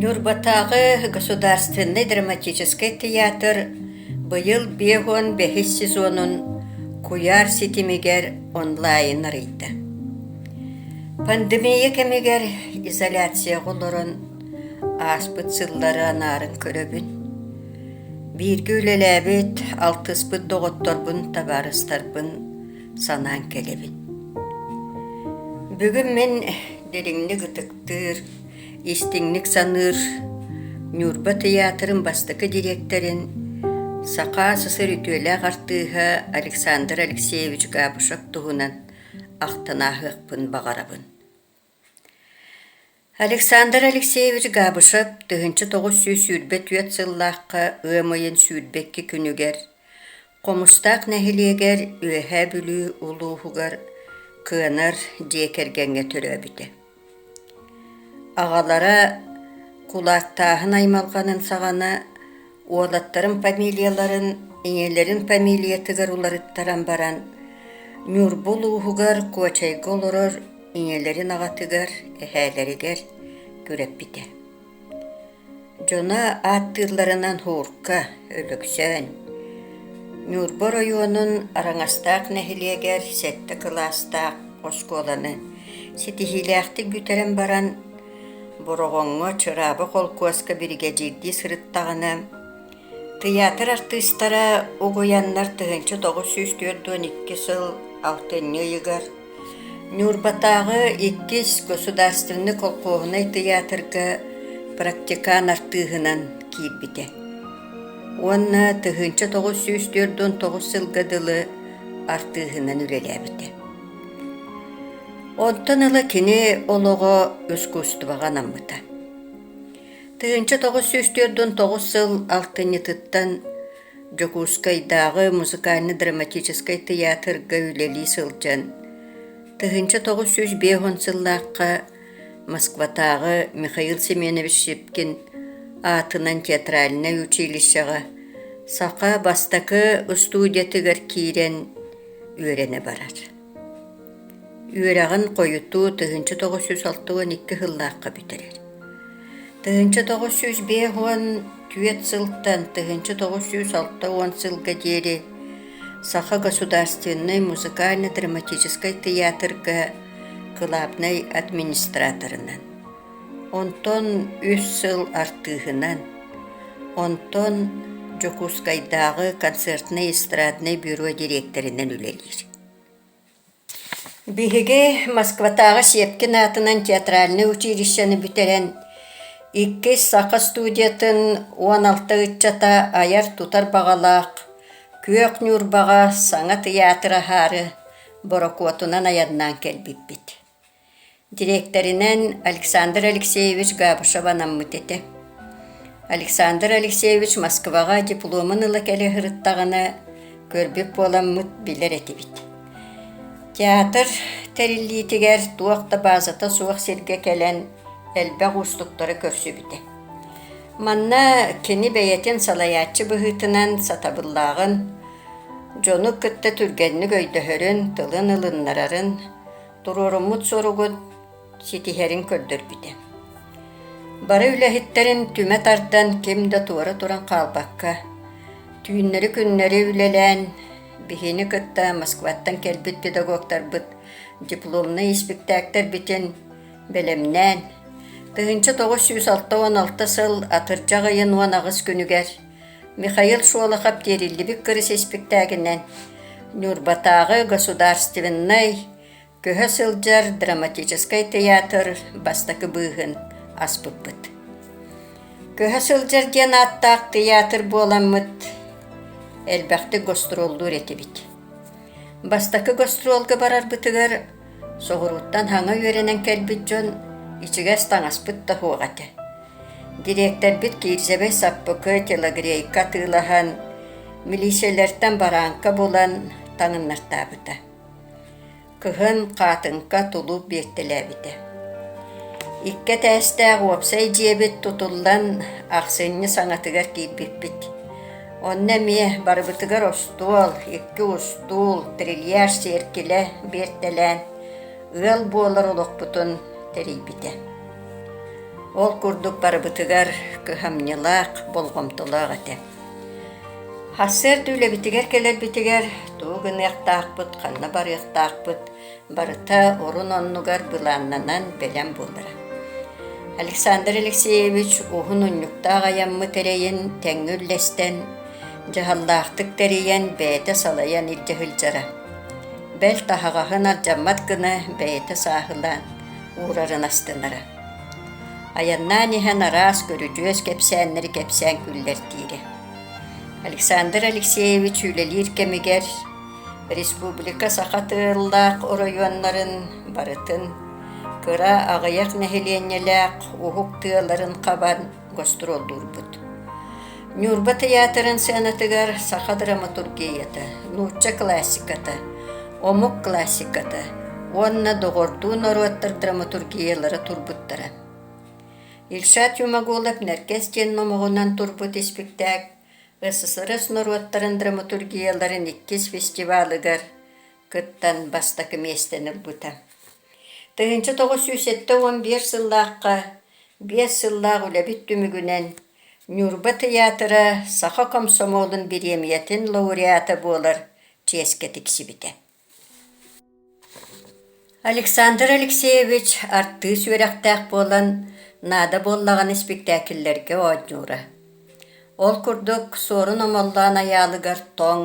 Ньурбатааҕы государственнай драматическай тыйаатыр быйыл 55-ис сезонун куйаар ситимигэр онлайн арыйда. Пандемия кэмигэр изоляцияҕа олорон ааспыт сыллары анаарын көрөбүн. Бииргэ үлэлээбит, алтыспыт доҕотторбун, табаарыстарбын санаан кэлэбин. Бүгүн мин дириҥник ытыктыыр, истиҥник саныыр Ньурба тыйаатырын бастакы дириэктэрин, Саха СССР үтүөлээх артыыһа Александр Алексеевич Габышев туһунан ахтан ааһыахпын баҕарабын. Александр Алексеевич Габышев 1924 сыллаахха ыам ыйын 22 күнүгэр Хомустаах нэһилиэгэр Үөһээ Бүлүү улууһугар Кыанар дьиэ кэргэҥҥэ төрөөбүтэ. Аҕалара кулаактааһын аймалҕанын саҕана уолаттарын фамилияларын ийэлэрин фамилиятыгар уларыттаран баран, Ньурба улууһугар Куочайга олорор ийэлэрин аҕатыгар, эһээлэригэр күрэппитэ. Дьоно ааттыылларынан Һуурка, Өлөксөөн, Ньурба оройуонун Араҥастаах нэһилиэгэр сэттэ кылаастаах оскуоланы ситиһиилээхтик бүтэрэн баран, Бороҕоҥҥо Чыраабы холкуоска биригэдьиирдии сырыттаҕына, тыйаатыр артыыстара угуйаннар 1942 сыл алтынньы ыйыгар Ньурбатааҕы иккис государственнай колхуоһунай тыйаатырга практикан артыыһынан киирбитэ уонна 1949 сылга дылы артыыһынан үлэлээбитэ. Онтон ыла кини олоҕо искусствоҕа анаммыта. 1949 сыл алтынньытыттан Дьокуускайдааҕы музыкально-драматическай тыйаатырга үлэлии сылдьан, 1950 сыллаахха Москватааҕы Михаил Семенович Щепкин аатынан театральнай училищеҕа саха бастакы устуудьуйатыгар киирэн үөрэнэ барар. Үөрэҕин хойутуу 1962 сыллаахха бүтэрэр. 1954 сылтан 1960 сылга диэри Саха государственнай музыкально-драматическай тыйаатырга кылаабынай администраторынан, онтон үс сыл артыыһынан, онтон Дьокуускайдааҕы концертнай-эстраднай бюро дириэктэринэн үлэлиир. Биһиги Москватааҕы Щепкин аатынан театральнай училищены бүтэрэн, иккис саха студиятын 16 ыччата айар-тутар баҕалаах Күөх Ньурбаҕа саҥа тыйаатыр аһаары борокуотунан айаннаан кэлбиппит. Дириэктэринэн Александр Алексеевич Габышев анаммыт этэ. Александр Алексеевич Москваҕа дипломун ыла кэлэ сырыттаҕына көрбүт буоламмыт билэр этибит. Театр тэриллиитигэр туох да баазата суох сиргэ кэлэн элбэх уустуктары көрсүбүтэ. Манна кини бэйэтин салайааччы быһыытынан сатабыллааҕын, дьону кытта түргэнник өйдөһөрүн, тылын ылыннарарын, туруоруммут соругун ситиһэрин көрдөрбүтэ. Бары үлэһиттэрин түмэ тардан ким да туора туран хаалбакка, түүннэри-күннэри үлэлээн, биһини кытта Москваттан кэлбит педагогтарбыт дипломнай испиктээктэрбитин бэлэмнээн, 1966 сыл атырдьах ыйын 18 күнүгэр Михаил Шолохов тиэриллибит кырыс испиктээгинэн Ньурбатааҕы государственнай көһө сылдьар драматическай тыйаатыр бастакы быыһын аспыппыт. Көһө сылдьар диэн ааттаах тыйаатыр буоламмыт элбэхтик гастроллуур этибит. Бастакы гастролга барарбытыгар соҕурууттан хаҥа үөрэнэн кэлбит дьон ичигэс таҥаспыт да суох этэ. Дириэктэрбит киирсэбэй саппыкы, телогрейка атыылаһан, милииссийэлэртэн барааҥка булан таҥыннартаабыта. Кыһын хаатыҥка тулууп биэртэлээбитэ. Икки этээстээх уопсай дьиэбит тутуллан ахсынньы саҥатыгар киирбиппит. Онно эмиэ барыбытыгар остуол, икки устуул, трильяж сиэркилэ биэртэлээн ыал буолар олохпутун тэрийбитэ. Ол курдук барыбытыгар кыһамньылаах, болҕомтолоох этэ. Сарсыарда үлэбитигэр кэлэрбитигэр тугу гыныахтаахпыт, ханна барыахтаахпыт барыта орун-оннугар былааннанан бэлэм буолара. Александр Алексеевич уһун унньуктаах айаммыт эрэйин тэҥҥэ үллэстэн, дьаһаллаахтык тэрийэн бэйэтэ салайан илдьэ сылдьара. Бэл таһаҕаһын алдьаммат гына бэйэтэ сааһылаан уурарын астынара. Айаннаан иһэн араас көрүдьүөс кэпсээннэри кэпсээн күллэртиирэ. Александр Алексеевич үлэлиир кэмигэр республика саха тыаллаах оройуоннарын барытын кыра аҕыйах нэһилиэнньэлээх уһук тыаларын хабан гастроллуурбут. Ньурба тыйаатырын сыанатыгар саха драматургията, нуучча классиката, омук классиката уонна доҕордуу норуоттар драматургиялара турбуттара. Ильшат Юмагулов Нэркэс диэн номоҕунан турбут испиктээк СССР норуоттарын драматургияларын иккис фестивалыгар кыттан бастакы миэстэни ылбыта. 1971 сыллаахха биэс сыллаах үлэбит түмүгүнэн Ньурба тыйаатыра Саха комсомолун бириэмийэтин лауреата буолар чиэскэ тиксибитэ. Александр Алексеевич артыыс үөрэхтээх буолан, наада буоллаҕына испиктээкиллэргэ оонньуура. Ол курдук Суорун Омоллоон айаалыгар тоҥ,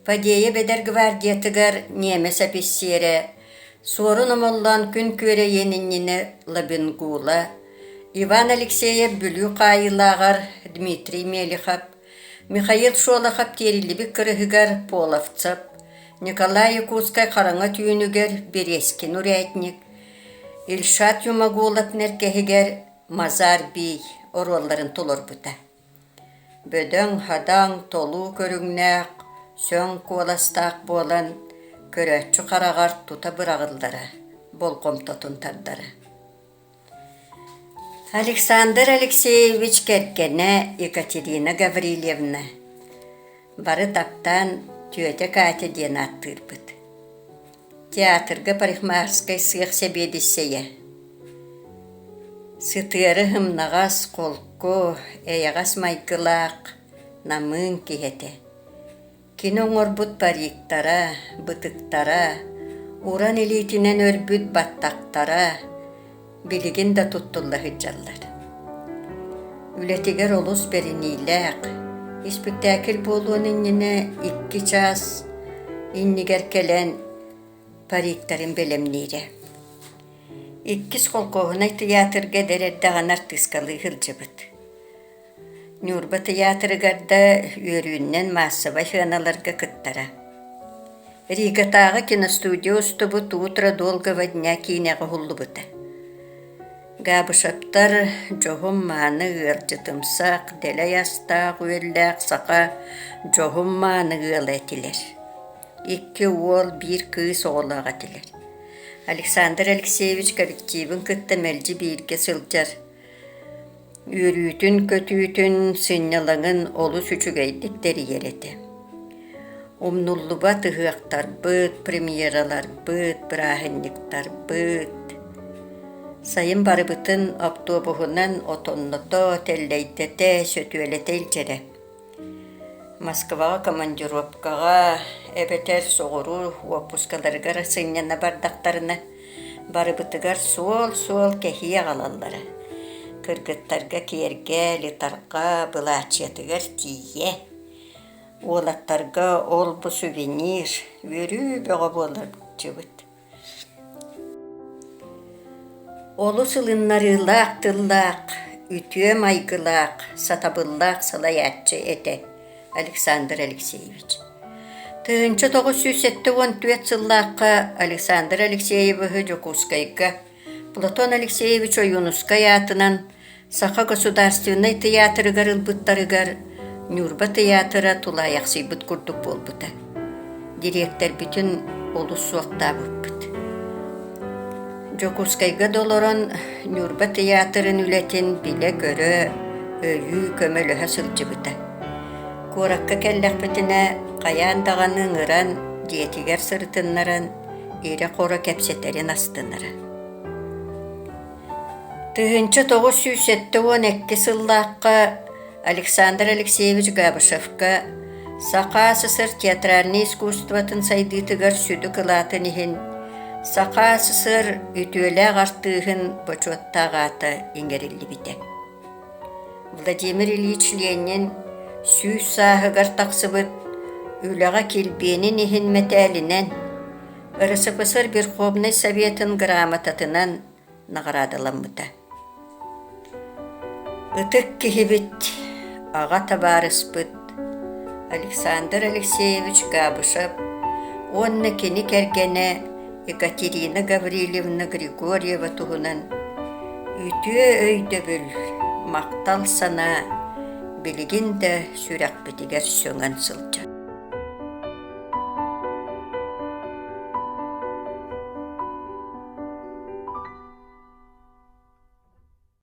Фадеев эдэр гвардиятыгар ньиэмэс эписсиэрэ, Суорун Омоллоон күн күөрэйиэн иннинэ Лабингула, Иван Алексеев Бүлүү хаайыылааҕар Дмитрий Мелихов, Михаил Шолохов тиэриллибит кырыһыгар Половцев, Николай Якутскай хараҥа түүнүгэр Березкин урядник, Ильшат Юмагулов Нэркэһигэр Мазар Бий оруолларын толорбута. Бөдөҥ-хадаҥ, толуу көрүҥнээх, сөҥ куоластаах буолан, көрөөччү хараҕар тута быраҕыллара, болҕомтотун тардара. Александр Алексеевич кэргэнэ Екатерина Гаврильевна бары таптаан тетя Катя диэн ааттыырбыт. Театрга парикмахерскай сыах сэбиэдиссэйэ. Сытыары сымнаҕас, холку, эйэҕэс майгылаах, намыын киһи этэ. Кини оҥорбут париктара, бытыктара, уран илиитинэн өрбүт баттахтара билигин да туттулла сылдьаллар. Үлэтигэр олус бэриниилээх, испиктээкил буолуон иннинэ икки чаас иннигэр кэлэн париктарын бэлэмниирэ. Иккис холкуоһунай тыйаатырга эдэр эрдэҕинэ артыыскалыы сылдьыбыт. Ньурба тыйаатырыгар да үөрүүнэн маассабай сыаналарга кыттара. Ригатааҕы киностудия устубут «Утро долгого дня» киинэҕэ уһуллубута. Габышевтар дьоһун-мааны ыалдьытымсах, дэлэй астаах-үөллээх саха дьоһун-мааны ыала этилэр. Икки уол, биир кыыс оҕолоох этилэр. Александр Алексеевич коллективын кытта мэлдьи бииргэ сылдьар, Үөрүүтүн-көтүүтүн, сынньалаҥын олус үчүгэйдик тэрийэр этэ. Умнуллубат ыһыахтарбыт, премьераларбыт, бырааһынньыктарбыт. Сайын барыбытын автобуһунан отонното, тэллэйдэтэ, сөтүөлэтэ илдьэрэ. Москваҕа командировкаҕа эбэтэр соҕуруу уоппускаларыгар сынньана бардахтарына, барыбытыгар суол-суол кэһии аҕалаллара. Кыргыттарга киэргэ, литарга, былааччыйатыгар тиийэ. Уолаттарга ол-бу сувенир, үөрүү бөҕө буолааччыбыт. Олус ылыннарыылаах тыллаах, үтүө майгылаах, сатабыллаах салайааччы этэ Александр Алексеевич. 1974 сыллаахха Александр Алексеевиһы Дьокуускайга Платон Алексеевич Ойуунускай аатынан Саха государственнай тыйаатырыгар ылбыттарыгар Ньурба тыйаатыра тулаайахсыйбыт курдук буолбута. Дириэктэрбитин олус суохтаабыппыт. Дьокуускайга да олорон Ньурба тыйаатырын үлэтин билэ-көрө, өйүү, көмөлөһө сылдьыбыта. Куоракка кэллэхпитинэ хайаан даҕаны ыҥыран, дьиэтигэр сырытыннаран, ирэ-хоро кэпсэтэрин астынара. 1972 сыллаахха Александр Алексеевич Габышевка Саха СССР театральнай искусствотын сайдыытыгар сүдү кылаатын иһин Саха СССР үтүөлээх артыыһын бочуоттаах аата иҥэриллибитэ. Владимир Ильич Ленин 100 сааһыгар тахсыбыт үлэҕэ килбиэнин иһин мэтээлинэн, РСФСР Верховнай Советын грамотатынан наҕараадаламмыта. Ытык киһибит, аҕа табаарыспыт Александр Алексеевич Габышев уонна кини кэргэнэ Екатерина Гаврильевна Григорьева туһунан үтүө өйдөбүл, махтал санаа билигин да сүрэхпитигэр сөҥөн сылдьар.